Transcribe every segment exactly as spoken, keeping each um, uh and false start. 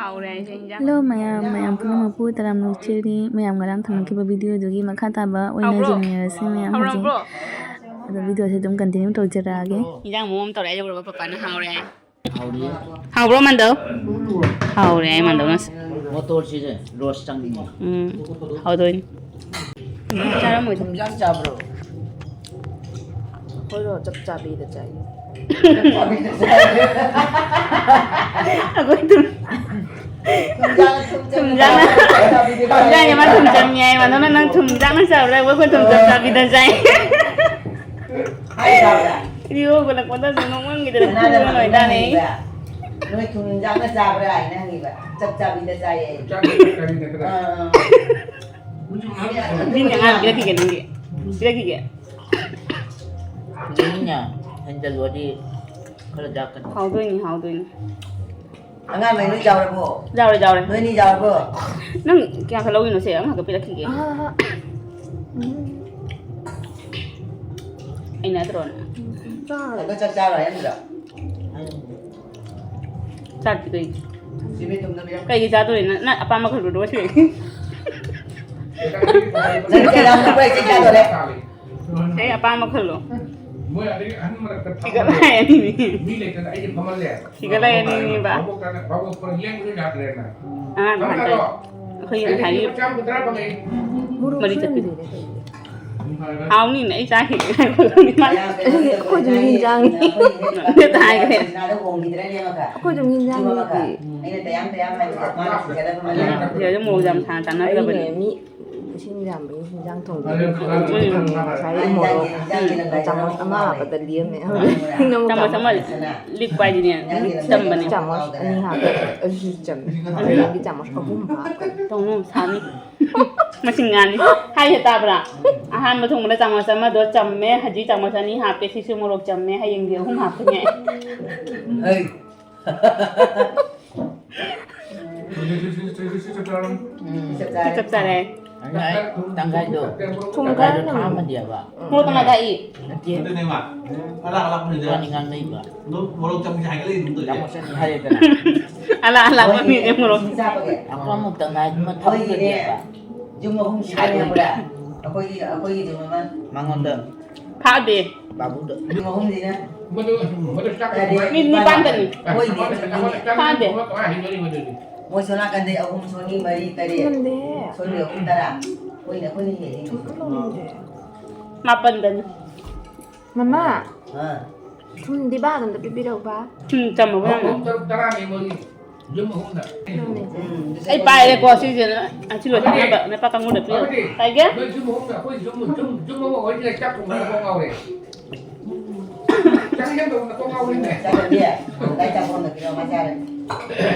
ꯍꯥꯎꯔꯦ ꯑꯩꯁꯦ ꯏꯟꯖꯥꯡ꯫ Hello ꯃꯌꯥꯝ, ꯃꯌꯥꯝ ꯄꯨꯝꯅꯃꯛꯄꯨ ꯇꯔꯥꯝꯅ ꯑꯣꯛꯆꯔꯤ꯫ ꯃꯌꯥꯝ ꯉꯔꯥꯡ ꯊꯝꯃꯛꯈꯤꯕ video ꯗꯨꯒꯤ ꯃꯈꯥ ꯇꯥꯕ ꯑꯣꯏꯅ ꯍꯥꯎꯕ꯭ꯔꯣ? ꯌꯦꯡꯃꯤꯟꯅꯔꯁꯤ ꯃꯌꯥꯝ ꯍꯧꯖꯤꯛ꯫ ꯍꯥꯎꯔꯕ꯭ꯔꯣ? ꯑꯗꯣ video ꯁꯦ ꯑꯗꯨꯝ continue ꯇꯧꯖꯔꯛꯑꯒꯦ꯫ ꯏꯟꯖꯥꯡ ꯃꯑꯣꯡ ꯑꯃ ꯇꯧꯔꯦ, ꯑꯩ ꯌꯧꯔꯒ ꯄꯄꯥꯅ ꯍꯥꯎꯔꯦ ꯍꯥꯏ꯫ ꯍꯥꯎꯔꯤꯌꯦ꯫ ꯍꯥꯎꯕ꯭ꯔꯣ ꯃꯟꯗꯧ? ꯍꯥꯎꯔꯦ ꯍꯥꯏ ꯃꯟꯗꯧꯅ꯫ ꯃꯣꯇꯣꯔꯁꯤꯁꯦ ꯔꯣꯁ ꯆꯪꯅꯤꯡꯉꯤ꯫ ꯎꯝ, ꯍꯥꯎꯗꯣꯏꯅꯤ꯫ ꯆꯥꯔꯝꯃꯣꯏꯗ꯫ ꯊꯨꯝ ꯌꯥꯝ ꯆꯥꯕ꯭ꯔꯣ? ꯑꯩꯈꯣꯏꯔꯣ ꯆꯞ ꯆꯥꯕꯤꯗ ꯆꯥꯏ꯫ ꯑꯩꯈꯣꯏ ꯊꯨꯝ ꯊꯨꯝꯖꯥꯡꯅ ꯊꯨꯝ ꯆꯪꯉꯤ꯫ ꯊꯨꯝꯖꯥꯡꯅ ꯊꯨꯝ ꯆꯪꯉꯤ ꯍꯥꯏ ꯃꯟꯗꯧꯅ, ꯅꯪ ꯊꯨꯝꯖꯥꯡꯅ ꯆꯥꯕ꯭ꯔꯥ? ꯑꯩꯈꯣꯏ ꯊꯨꯝ ꯆꯞ ꯆꯥꯕꯤꯗ ꯆꯥꯏ꯫ ꯍꯥꯏ ꯆꯥꯕ꯭ꯔꯥ? ꯏꯗꯤ ꯍꯧꯒꯠꯂꯛꯄꯗ ꯑꯗꯨꯝ ꯅꯣꯛꯃꯟꯈꯤꯗꯅ ꯀꯅꯥꯅ ꯐꯨꯕ ꯂꯣꯏ ꯇꯥꯔꯦ꯫ ꯍꯪꯉꯤꯕ? ꯅꯣꯏ ꯊꯨꯝ ꯌꯥꯝꯅ ꯆꯥꯕ꯭ꯔꯥ ꯍꯥꯏꯅ ꯍꯪꯉꯤꯕ꯫ ꯆꯞ ꯆꯥꯕꯤꯗ ꯆꯥꯏꯌꯦ꯫ ꯆꯥꯛ ꯆꯥꯕꯤꯗ ꯆꯥꯏꯌꯦ꯫ ꯑꯥ, ꯑꯥ꯫ ꯃꯤꯅ ꯑꯉꯥꯡ ꯄꯤꯔꯛꯈꯤꯒꯦ ꯅꯪꯒꯤ꯫ ꯄꯤꯔꯛꯈꯤꯒꯦ꯫ ꯃꯤꯅ ꯍꯦꯟꯖꯜꯂꯨꯔꯗꯤ ꯈꯔ ꯌꯥꯛꯀꯅꯤ꯫ ꯍꯥꯎꯗꯣꯏꯅꯤ, ꯍꯥꯎꯗꯣꯏꯅꯤ꯫ ꯑꯉꯥꯡ ꯂꯣꯏ ꯌꯥꯎꯔꯕꯣ? ꯌꯥꯎꯔꯦ, ꯌꯥꯎꯔꯦ꯫ ꯅꯣꯏꯅꯤ ꯌꯥꯎꯔꯕꯣ? ꯅꯪ ꯀꯌꯥ ꯈꯛ ꯂꯧꯔꯤꯅꯣ ꯁꯦ? ꯑꯃꯈꯛ ꯄꯤꯔꯛꯈꯤꯒꯦ꯫ ꯑꯥ, ꯑꯥ꯫ ꯎꯝ꯫ ꯑꯩ ꯅꯠꯇ꯭ꯔꯣ ꯅꯪ? ꯆꯥꯔꯦ꯫ ꯑꯗꯣ ꯆꯥꯛ ꯆꯥꯔꯣꯏ ꯍꯥꯏꯔꯝꯗ꯭ꯔꯣ? ꯆꯥꯛꯇꯤ ꯀꯩꯒꯤ? ꯁꯤꯃꯤ ꯇꯨꯝꯅꯕ ꯌꯥꯎ-, ꯀꯩꯒꯤ ꯆꯥꯗꯣꯔꯤ? ꯅꯪ, ꯅꯪ ꯑꯄꯥꯝꯕ ꯈꯜꯂꯨꯔꯣ ꯁꯤ꯫ ꯅꯪ ꯀꯩ ꯌꯥꯝ ꯅꯈꯣꯏ ꯆꯦ ꯆꯥꯗꯣꯔꯦ? ꯑꯩ ꯑꯄꯥꯝꯕ ꯈꯜꯂꯣ꯫ ꯃꯣꯏ ꯑꯗꯒꯤ ꯑꯍꯟ ꯃꯔꯛꯇ ꯐꯤꯒꯠ ꯐꯝꯍꯜꯂꯦ꯫ ꯂꯥꯏ ꯑꯅꯤꯅꯤ꯫ ꯃꯤ ꯂꯩꯇꯅ ꯑꯩꯗꯤ ꯐꯝꯍꯜꯂꯦ꯫ ꯐꯤꯒꯠ ꯂꯥꯏ ꯑꯅꯤꯅꯤꯕ꯫ ꯃꯕꯣꯛ ꯇꯥꯅ, ꯃꯕꯣꯛ ꯐꯔ ꯂꯦꯡꯕꯁꯨ ꯌꯥꯗ꯭ꯔꯦꯅ꯫ ꯑꯉꯥꯡ ꯐꯝꯍꯜꯂꯣ꯫ ꯍꯟꯗꯛ ꯑꯩꯈꯣꯏꯒꯤ ꯑꯩꯗꯤ ꯉꯁꯥꯏꯒꯤ ꯂꯨꯄꯥ ꯆꯥꯝ ꯀꯨꯟꯊ꯭ꯔꯥ ꯐꯪꯉꯦ꯫ ꯃꯔꯤ ꯆꯠꯄꯤꯗꯣ꯫ ꯍꯥꯎꯅꯤꯅꯦ, ꯑꯩ ꯆꯥꯈꯤꯒꯦ꯫ ꯑꯩꯈꯣꯏꯁꯨ ꯍꯤꯟꯖꯥꯡꯅꯤ꯫ ꯅꯪꯗꯤ ꯍꯥꯏꯈ꯭ꯔꯦ꯫ ꯑꯩꯈꯣꯏꯁꯨ ꯍꯤꯟꯖꯥꯡꯅꯤ꯫ ꯁꯤꯗꯁꯨ ꯃꯣꯔꯣꯛ ꯌꯥꯝ ꯁꯥꯅ ꯆꯥꯟꯅꯗ꯭ꯔꯕꯅꯤ꯫ ꯑꯩꯅꯦ, ꯃꯤ ꯏꯁꯤꯡ ꯌꯥꯝꯕꯒꯤ ꯍꯤꯟꯖꯥꯡ ꯊꯣꯡꯕ ꯎꯝ꯫ ꯉꯁꯥꯏ ꯃꯣꯔꯣꯛ ꯆꯥꯃꯁ ꯑꯃ ꯍꯥꯞꯄꯗ ꯂꯦꯝꯃꯦ꯫ ꯍꯧꯖꯤꯛ ꯆꯥꯃꯁ ꯑꯃ ꯂꯤꯛꯄ ꯍꯥꯏꯗꯤꯅꯦ, ꯆꯥꯃꯁ ꯆꯝꯕꯅꯦ꯫ ꯆꯥꯃꯁ ꯑꯅꯤ ꯍꯥꯞꯄꯦ꯫ ꯑꯗꯨꯁꯨ ꯆꯝꯃꯦ꯫ ꯍꯌꯦꯡꯗꯤ ꯆꯥꯃꯁ ꯑꯍꯨꯝ ꯍꯥꯞꯀꯅꯤ꯫ ꯇꯧꯅꯨ, ꯁꯥꯅꯤ꯫ ꯃꯁꯤꯡ ꯉꯥꯅꯤ꯫ ꯍꯥꯏꯁꯦ ꯇꯥꯕ꯭ꯔꯥ? ꯑꯍꯥꯟꯕ ꯊꯣꯡꯕꯗ ꯆꯥꯃꯁ ꯑꯃꯗꯣ ꯆꯝꯃꯦ, ꯍꯧꯖꯤꯛ ꯆꯥꯃꯁ ꯑꯅꯤ ꯍꯥꯞꯄꯦ, ꯁꯤꯁꯨ ꯃꯣꯔꯣꯛ ꯆꯝꯃꯦ, ꯍꯌꯦꯡꯗꯤ ꯑꯍꯨꯝ ꯍꯥꯞꯀꯅꯤ꯫ ꯍꯩ꯫ ꯎꯝ꯫ ꯆꯞ ꯆꯥꯔꯦ꯫ ꯑꯗꯨꯅ ꯑꯩ ꯇꯪꯈꯥꯏꯗꯣ, ꯊꯨꯝ ꯇꯪꯈꯥꯏꯗꯣ ꯈꯔ ꯅꯝꯃꯣ꯫ ꯊꯥꯛꯑꯝꯃꯗꯤꯕ꯫ ꯃꯣꯔꯣꯛ ꯇꯪꯈꯥꯏ ꯊꯥꯛꯏ꯫ ꯅꯠꯇꯦ꯫ ꯑꯗꯨꯅꯦꯕ꯫ ꯑꯂꯥꯛ ꯑꯂꯥꯛꯄꯅꯤꯗ꯫ ꯏꯕꯥꯅꯤ ꯉꯥꯡꯅꯩꯕ꯫ ꯑꯗꯨꯝ ꯃꯣꯔꯣꯛ ꯆꯝꯃꯤ ꯍꯥꯏꯒꯠꯂꯛꯏꯗꯨꯝ ꯇꯧꯔꯤꯁꯦ꯫ ꯆꯥꯃꯁ ꯑꯅꯤ ꯍꯥꯏꯔꯦꯗꯅ꯫ ꯑꯂꯥ, ꯑꯂꯥ, ꯃꯣꯏ ꯃꯤꯅꯦ ꯃꯣꯔꯣꯛ꯫ ꯃꯤ ꯆꯥꯕꯒꯤ꯫ ꯑꯃꯨꯛꯇꯪ ꯍꯥꯏꯗꯤ ꯃꯊꯧ ꯃꯣꯏꯒꯤꯅꯦ꯫ ꯇꯧꯗꯦꯕ꯫ ꯌꯨꯝ ꯑꯍꯨꯝ ꯁꯤꯗꯅꯦ ꯈꯪꯕ꯭ꯔꯥ? ꯑꯩꯈꯣꯏꯒꯤ, ꯑꯩꯈꯣꯏꯒꯤꯗꯨ ꯃꯃꯜ꯫ ꯃꯉꯣꯟꯗ꯫ ꯐꯥꯗꯦ꯫ ꯕꯥꯕꯨꯗ꯫ ꯌꯨꯝ ꯑꯍꯨꯝꯁꯤꯅ꯫ ꯃꯗꯨ, ꯃꯗꯨ ꯆꯥꯛ ꯇꯔꯦꯠ, ꯃꯤ ꯅꯤꯄꯥꯟ꯫ ꯅꯤꯄꯥꯟꯗꯅꯤ꯫ ꯃꯣꯏꯗꯤ ꯆꯥꯛ ꯐꯥꯗꯦ꯫ ꯀꯃꯥꯏꯅ ꯍꯤꯡꯗꯣꯔꯤꯕ ꯑꯗꯨꯗꯤ? ꯃꯣꯏ ꯁꯣꯝ ꯅꯥꯀꯟꯗꯩ ꯑꯍꯨꯝ, ꯁꯣꯝꯒꯤ ꯃꯔꯤ, ꯇꯔꯦꯠ꯫ ꯉꯝꯗꯦ꯫ ꯁꯣꯝꯒꯤ ꯑꯍꯨꯝ, ꯇꯔꯥ꯫ ꯃꯣꯏꯅ, ꯑꯩꯈꯣꯏꯅ ꯍꯦꯜꯂꯤ꯫ ꯉꯝꯗꯦ꯫ ꯃꯥꯄꯟꯗꯅꯤ꯫ ꯃꯃꯥ꯫ ꯑꯥ꯫ ꯊꯨꯝꯗꯤ ꯕꯥꯒ ꯑꯝꯇ ꯄꯤꯕꯤꯔꯛꯎꯕ꯫ ꯊꯨꯝ ꯆꯝꯃꯕ ꯅꯪꯅ? ꯑꯍꯨꯝ, ꯇꯔꯨꯛ, ꯇꯔꯥꯅꯤ ꯃꯣꯏꯒꯤ꯫ ꯌꯨꯝ ꯑꯍꯨꯝꯗ꯫ ꯎꯝ꯫ ꯑꯩ ꯄꯥꯏꯔꯦꯀꯣ, ꯁꯤꯁꯦ ꯑꯁꯤ ꯂꯣꯏꯁꯤꯟꯅꯕ ꯅꯄꯥ ꯀꯥꯡꯕꯨꯗ ꯄꯤꯔꯣ꯫ ꯄꯥꯏꯒꯦ? ꯅꯣꯏ ꯌꯨꯝ ꯑꯍꯨꯝꯗ, ꯑꯩꯈꯣꯏ ꯌꯨꯝ, ꯌꯨꯝ, ꯌꯨꯝ ꯑꯃ ꯑꯣꯏꯔꯗꯤ ꯆꯥꯛ ꯊꯣꯡꯕꯗ ꯀꯣꯛ ꯉꯥꯎꯔꯦ꯫ ꯆꯥꯛ ꯏꯟꯖꯥꯡ ꯊꯣꯡꯕꯗ ꯀꯣꯛ ꯉꯥꯎꯔꯦꯅꯦ꯫ ꯆꯥꯛ ꯊꯣꯡꯕꯤ? ꯀꯗꯥꯏ ꯆꯥꯛ ꯊꯣꯡꯕ ꯄꯤꯔꯣ, ꯃꯆꯥ ꯂꯩ꯫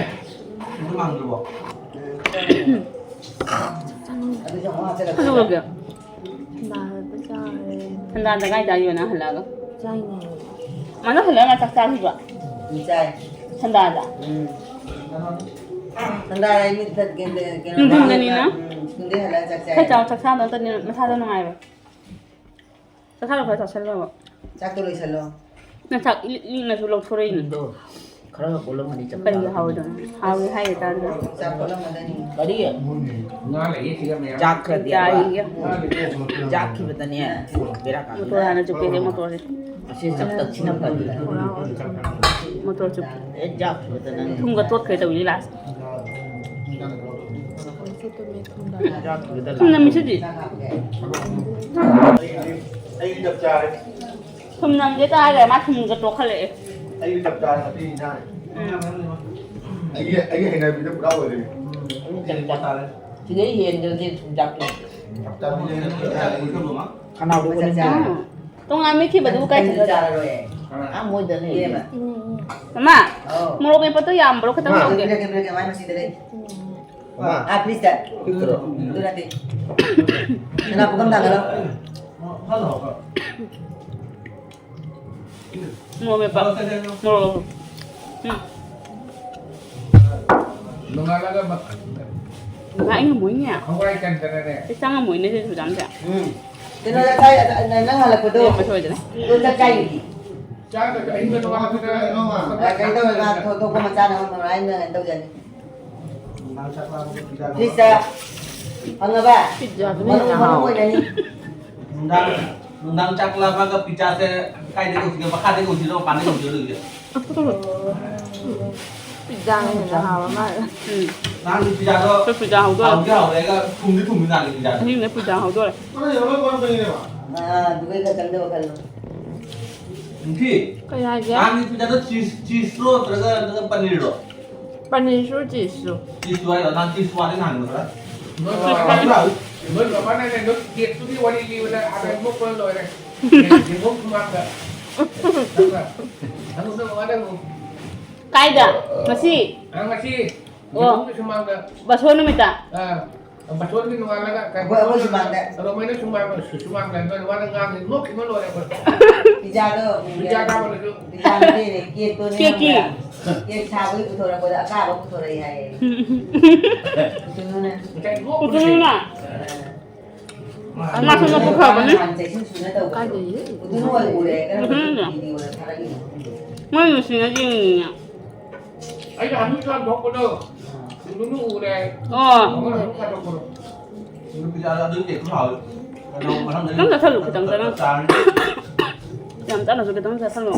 ꯏꯟꯖꯥꯡ ꯊꯣꯡꯕ꯫ ꯑꯗꯨꯁꯨ ꯑꯃꯨꯛ ꯍꯥꯞꯆꯜꯂꯛꯇꯣꯏꯅꯦ꯫ ꯀꯩꯗꯧꯔꯒꯦ? ꯊꯟꯗꯥꯗ ꯆꯥꯔꯦ꯫ ꯊꯟꯗꯥꯗ ꯀꯥꯏ ꯆꯥꯔꯤꯕ ꯅꯪ ꯍꯜꯂꯛꯑꯒ? ꯆꯥꯏꯅꯦ꯫ ꯃꯥꯅ ꯍꯜꯂꯛꯑꯒ ꯆꯥꯛ ꯆꯥꯈꯤꯕ? ꯎꯝ, ꯆꯥꯏ꯫ ꯊꯟꯗꯥꯗ? ꯎꯝ꯫ ꯊꯟꯗꯥꯗ ꯑꯩ ꯃꯤꯠ ꯊꯛꯀꯦ, ꯀꯩꯅꯣ, ꯅꯨꯡꯊꯤꯟꯗꯅꯤꯅ? ꯎꯝ, ꯁ꯭ꯀꯨꯜꯗꯩ ꯍꯜꯂꯛꯑꯒ ꯆꯥꯛ ꯆꯥꯏ꯫ ꯈꯔ ꯆꯥꯎ, ꯆꯥꯛ ꯆꯥꯗꯣ ꯅꯠꯇꯅꯤ, ꯅꯁꯥꯗꯣ ꯅꯨꯡꯉꯥꯏꯔꯣꯏ꯫ ꯆꯥꯛ ꯆꯥꯔꯣ, ꯈꯔ ꯆꯥꯁꯜꯂꯣꯕ꯫ ꯆꯥꯛꯇꯣ ꯂꯣꯏꯁꯜꯂꯣ꯫ ꯅꯪ ꯆꯥꯛ ꯏꯂꯤꯛ ꯏꯂꯤꯛꯅꯁꯨ ꯂꯧꯊꯣꯔꯛꯏꯅꯦ꯫ ꯑꯗꯣ ꯈꯔ ꯀꯣꯠꯂꯝꯃꯗꯤ ꯆꯞ ꯀꯔꯤꯒꯤ ꯆꯥꯅ ꯍꯥꯎꯔꯣꯏꯗꯧꯅꯣ? ꯍꯥꯎꯏ ꯍꯥꯏꯒꯦ ꯇꯥꯗꯅ꯫ ꯆꯥꯛ ꯀꯣꯠꯂꯝꯃꯗꯅꯤ꯫ ꯀꯔꯤ? ꯉꯥ ꯂꯩꯌꯦ ꯁꯤꯗ ꯃꯌꯥꯝ꯫ ꯆꯥꯛ ꯈꯔꯗꯤ ꯌꯥꯏꯌꯦ꯫ ꯆꯥꯛꯈꯤꯕꯗꯅꯦ ꯕꯦꯔꯥ ꯀꯥꯅꯤ꯫ ꯃꯣꯇꯣꯔ ꯍꯥꯟꯅ ꯆꯨꯞꯀꯦꯁꯦ, ꯃꯣꯇꯣꯔꯁꯦ꯫ ꯑꯁꯤ ꯆꯞ ꯇꯛꯁꯤꯅ ꯐꯅꯤ꯫ ꯃꯣꯇꯣꯔ ꯆꯨꯞꯀꯦ꯫ ꯍꯦꯛ ꯆꯥꯛꯈꯤꯕꯗ ꯅꯪ ꯊꯨꯝꯒ ꯇꯣꯠꯈ꯭ꯔꯦ ꯇꯧꯔꯤ ꯂꯥꯁ꯫ ꯆꯥꯛꯈꯤꯕꯗ ꯊꯨꯝ ꯅꯝꯃꯤꯁꯤꯗꯤ꯫ ꯑꯩ ꯆꯞ ꯆꯥꯔꯦ꯫ ꯊꯨꯝ ꯅꯝꯒꯦ ꯇꯥꯔꯦ, ꯃꯥ ꯊꯨꯝꯒ ꯇꯣꯛꯈꯠꯂꯛꯑꯦ꯫ ꯑꯩ ꯆꯞ ꯆꯥꯔꯦ, ꯉꯁꯤ ꯏꯟꯖꯥꯡ꯫ ꯎꯝ꯫ ꯑꯩꯒꯤ, ꯑꯩꯒꯤ ꯍꯩꯅꯕꯤꯗ ꯄꯨꯔꯥ ꯑꯣꯏꯔꯦ꯫ ꯎꯝ, ꯆꯞ ꯆꯥꯔꯦ꯫ ꯁꯤꯗꯩ ꯍꯦꯟꯗ꯭ꯔꯗꯤ ꯊꯨꯝꯖꯥꯛꯇꯣ꯫ ꯆꯞ ꯆꯥꯕꯤꯅꯦ꯫ ꯈꯅꯥꯎꯗ ꯆꯞ ꯆꯥꯔꯦ꯫ ꯎꯝ꯫ ꯇꯣꯉꯥꯟ ꯃꯦꯠꯈꯤꯕꯗꯨꯕꯨ ꯀꯥꯏ ꯅꯪ ꯆꯠꯈ꯭ꯔꯒꯦ? ꯆꯥꯔꯔꯣꯏ꯫ ꯑꯥ, ꯃꯣꯏꯗ ꯂꯩ꯫ ꯏꯕꯦꯝꯃ꯫ ꯃꯃꯥ, ꯑꯧ꯫ ꯃꯣꯔꯣꯛ ꯃꯦꯠꯄꯗꯣ ꯌꯥꯝꯕ꯭ꯔꯣ? ꯈꯤꯇꯪ ꯃꯥ, ꯂꯧꯒꯦ꯫ ꯄꯤꯔꯛꯀꯦ, ꯄꯤꯔꯛꯀꯦ, ꯃꯥꯏ ꯃꯁꯤꯡꯗ ꯂꯩ꯫ ꯃꯥ꯫ ꯑꯥ, ꯐ꯭ꯔꯤꯖꯇ꯫ ꯐ꯭ꯔꯤꯖꯇꯔꯣ? ꯑꯗꯨ ꯅꯠꯇꯦ꯫ ꯁꯅꯥ ꯄꯨꯈꯝ ꯊꯥꯡꯒꯠꯂꯣ꯫ ꯃꯣꯔꯣꯛ ꯃꯦꯠꯄ꯫ ꯃꯣꯔꯣꯛ꯫ ꯎꯝ꯫ ꯅꯣꯡꯉꯥꯜꯂꯒ ꯃ-, ꯉꯥ ꯑꯩꯅ ꯃꯨꯟꯅꯦ꯫ ꯍꯋꯥꯏ ꯀꯟꯗꯅꯅꯦ꯫ ꯑꯩ ꯆꯪꯉꯝꯃꯣꯏꯅꯦ ꯁꯤ ꯆꯨꯖꯥꯛꯁꯦ꯫ ꯎꯝ꯫ ꯀꯩꯅꯣꯗ ꯆꯥꯏ, ꯑ, ꯑ, ꯅꯪ ꯍꯜꯂꯛꯄꯗꯣ꯫ ꯃꯁꯣꯏꯗꯅ꯫ ꯑꯗꯨꯗ ꯆꯥꯏ꯫ ꯆꯥꯗ꯭ꯔꯁꯨ ꯑꯍꯤꯡꯗ ꯅꯣꯡꯉꯥꯜꯂꯛꯄꯗ ꯑ, ꯀꯩꯅꯣ ꯇꯧꯋꯦꯕ, ꯊꯣ-, ꯊꯣꯛꯄ ꯃꯆꯥꯅ ꯃꯔꯥꯏꯅ ꯀꯩꯅꯣ ꯇꯧꯖꯅꯤ꯫ ꯅꯨꯡꯗꯥꯡ ꯆꯥꯛ ꯂꯥꯝꯕꯒ ꯄꯤꯖꯥ ꯐ꯭ꯔꯤꯖꯇ ꯐꯪꯉꯕ? ꯄꯤꯖꯥꯗꯨꯅ ꯃꯔꯨ ꯍꯦꯟꯅ ꯃꯔꯨ ꯍꯥꯎꯋꯦ꯫ ꯑꯣꯏꯅꯅꯤ꯫ ꯅꯨꯡꯗꯥꯡ, ꯅꯨꯡꯗꯥꯡ ꯆꯥꯛ ꯂꯥꯝꯃꯒ ꯄꯤꯖꯥꯁꯦ ꯀꯥꯏꯗ ꯇꯧꯁꯤꯒꯦ? ꯃꯈꯥꯗ ꯇꯧꯁꯤꯔꯣ, ꯃꯄꯥꯟꯗ ꯇꯧꯁꯤꯔꯣ ꯑꯗꯨꯗꯤ? ꯄꯤꯖꯥꯅ ꯍꯦꯟꯅ ꯍꯥꯎꯔ ꯃꯥꯜꯂꯦ꯫ ꯎꯝ꯫ ꯅꯍꯥꯟꯒꯤ ꯄꯤꯖꯥꯗꯣ ꯑꯩꯈꯣꯏ ꯄꯤꯖꯥ ꯍꯧꯗꯣꯔꯦ꯫ ꯍꯥꯎꯗꯤ ꯍꯥꯎꯔꯦ, ꯑꯗꯨꯒ ꯊꯨꯝꯗꯤ ꯊꯨꯝꯃꯤ ꯅꯍꯥꯟꯒꯤ ꯄꯤꯖꯥꯗꯣ꯫ ꯑꯍꯤꯡꯗ ꯄꯤꯖꯥ ꯍꯧꯗꯣꯔꯦ꯫ ꯑꯥ, ꯑꯗꯨꯒꯩ ꯈꯛꯇꯪꯗ ꯋꯥꯈꯜꯂꯣ꯫ ꯅꯤꯡꯊꯤ꯫ ꯀꯩ ꯍꯥꯏꯒꯦ? ꯅꯍꯥꯟꯒꯤ ꯄꯤꯖꯥꯗꯣ ꯆꯤꯁ, ꯆꯤꯁꯔꯣ ꯅꯠꯇ꯭ꯔꯒ, ꯅꯠꯇ꯭ꯔꯒ ꯄꯅꯤꯔꯔꯣ? ꯄꯅꯤꯔꯁꯨ ꯆꯤꯁꯁꯨ꯫ ꯆꯤꯁꯁꯨ ꯍꯥꯏꯔꯣ? ꯅꯍꯥꯟ ꯆꯤꯁ ꯋꯥꯠꯂꯤ ꯅꯍꯥꯟꯒꯤꯗꯣ ꯈꯔ꯫ ꯅꯣꯏ ꯆꯤꯁ ꯄꯅꯤꯔ꯫ ꯋꯥꯠꯂꯤ꯫ ꯅꯣꯏ ꯃꯃꯥꯅꯅꯦ, ꯅꯣꯏ ꯀꯦꯛꯇꯨꯒꯤ ꯋꯥꯔꯤ ꯂꯤꯕꯗ ꯑꯥꯗ ꯅꯣꯛꯄꯗ ꯂꯣꯏꯔꯦ꯫ ꯌꯦꯡꯉꯣ ꯁꯨꯃꯥꯡꯗ꯫ ꯅꯪ, ꯅꯪ ꯃꯃꯥꯅ ꯑꯃꯨꯛ ꯀꯥꯏꯗ? ꯉꯁꯤ? ꯑ, ꯉꯁꯤ꯫ ꯑꯣ꯫ ꯌꯦꯡꯉꯣ ꯁꯨꯃꯥꯡꯗ꯫ ꯕꯥꯁꯣꯟ ꯅꯨꯃꯤꯠꯇ? ꯑ꯫ ꯕꯥꯆꯧꯒꯤ ꯅꯣꯡꯉꯥꯜꯂꯒ ꯀꯩꯅꯣ ꯑꯩꯈꯣꯏ, ꯑꯩꯈꯣꯏ ꯁꯨꯃꯥꯡꯗ꯫ ꯔꯣꯃꯩꯅ ꯁꯨꯃꯥꯡꯗ, ꯁꯨ-, ꯁꯨꯃꯥꯡꯗ ꯅꯣꯏ ꯋꯥꯗ ꯉꯥꯡꯉꯤ, ꯅꯣꯛꯈꯤꯕ ꯂꯣꯏꯔꯦ ꯑꯩꯈꯣꯏ꯫ ꯄꯤꯖꯥꯗꯣ ꯄꯤꯖꯥ ꯆꯥꯕꯗꯁꯨ꯫ ꯄꯤꯖꯥ ꯅꯠꯇꯦꯅꯦ, ꯀꯦꯛꯇꯣꯅꯦ ꯀꯦꯛꯀꯤ? ꯈꯪꯕ꯭ꯔꯥ? ꯀꯦꯛ ꯁꯥꯕꯒꯤ ꯄꯨꯊꯣꯔꯛꯄꯗ ꯑꯀꯥꯕ ꯄꯨꯊꯣꯔꯛꯏ ꯍꯥꯏꯌꯦ꯫ ꯄꯨꯊꯣꯛꯅꯨꯅꯦ꯫ ꯉꯁꯥꯏ ꯅꯣꯛꯄꯗꯨꯅꯦ꯫ ꯄꯨꯊꯣꯛꯅꯨꯅ? ꯑ꯫ ꯃꯥꯁꯨ ꯅꯣꯛꯄ ꯐꯕꯅꯦ꯫ ꯍꯥꯟꯅ ꯆꯦꯛꯁꯤꯟ ꯁꯨꯅ ꯇꯧꯕꯗꯣ꯫ ꯀꯥꯏꯗꯩ? ꯄꯨꯊꯣꯛꯅꯨ ꯑꯣꯏ ꯎꯔꯦ, ꯀꯔꯝꯕ ꯎꯝ꯫ ꯚꯤꯗꯤꯑꯣꯗ ꯊꯥꯒꯠꯂꯤꯅꯣ ꯈꯪꯗꯦ꯫ ꯃꯣꯏ ꯅꯨꯡꯁꯤꯅ ꯌꯦꯡꯉꯤꯅꯦ꯫ ꯑꯩꯅ ꯑꯃꯨꯛ ꯆꯥꯝ ꯊꯣꯛꯄꯗꯣ, ꯎꯗꯨꯅ ꯎꯔꯦ꯫ ꯑꯣ꯫ ꯑꯃꯨꯛ ꯆꯥꯝ ꯊꯣꯛꯄꯗꯣ꯫ ꯅꯨꯄꯤ ꯆꯥꯗ ꯑꯗꯨꯝ ꯀꯦꯛꯇꯨ ꯍꯥꯎꯋꯤ꯫ ꯀꯩꯅꯣ, ꯃꯊꯪꯗꯗꯤ ꯈꯤꯇꯪ ꯆꯥꯁꯜꯂꯨ, ꯈꯤꯇꯪ ꯆꯥꯅ-, ꯆꯥꯔꯅꯤ꯫ ꯌꯥꯝ ꯆꯥꯅꯁꯨ ꯈꯤꯇꯪ ꯆꯥꯁꯜꯂꯣ꯫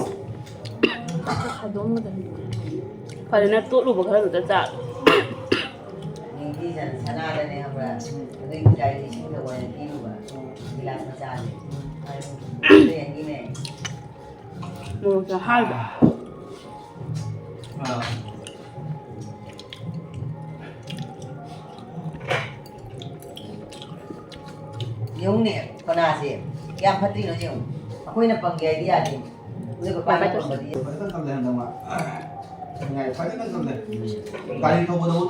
ꯐꯖꯅ ꯇꯣꯠꯂꯨꯕ ꯈꯔꯗꯨꯗ ꯆꯥ꯫ ꯅꯤꯡꯊꯤ ꯁꯅꯥꯗꯅꯦ ꯈꯪꯕ꯭ꯔꯥ? ꯑꯗꯨꯒꯤ ꯄꯨꯖꯥꯔꯤ ꯏꯁꯤꯡꯗ ꯑꯣꯏꯅ ꯄꯤꯔꯨꯕ꯫ ꯒꯤꯂꯥꯁ ꯃꯆꯥꯅꯤ꯫ ꯑꯗꯨ ꯌꯦꯡꯉꯤꯅꯦ꯫ ꯃꯣꯔꯣꯛꯁꯨ ꯍꯥꯏꯕ꯫ ꯑꯥ꯫ ꯌꯦꯡꯉꯨꯅꯦ, ꯀꯅꯥꯁꯦ ꯀꯌꯥꯝ ꯐꯠꯇ꯭ꯔꯤꯅꯣ ꯌꯦꯡꯉꯨ꯫ ꯑꯩꯈꯣꯏꯅ ꯄꯪꯒꯦ ꯍꯥꯏꯗꯤ ꯌꯥꯗꯦ꯫ ꯅꯣꯏ ꯄꯄꯥꯅ ꯄꯪꯕꯗꯤ ꯐꯖꯅ ꯀꯜꯂꯦ ꯍꯟꯗꯛ ꯃꯥ꯫ ꯐꯖꯅ ꯀꯜꯂꯦ꯫ ꯒꯥꯔꯤ ꯊꯧꯕꯗꯕꯨ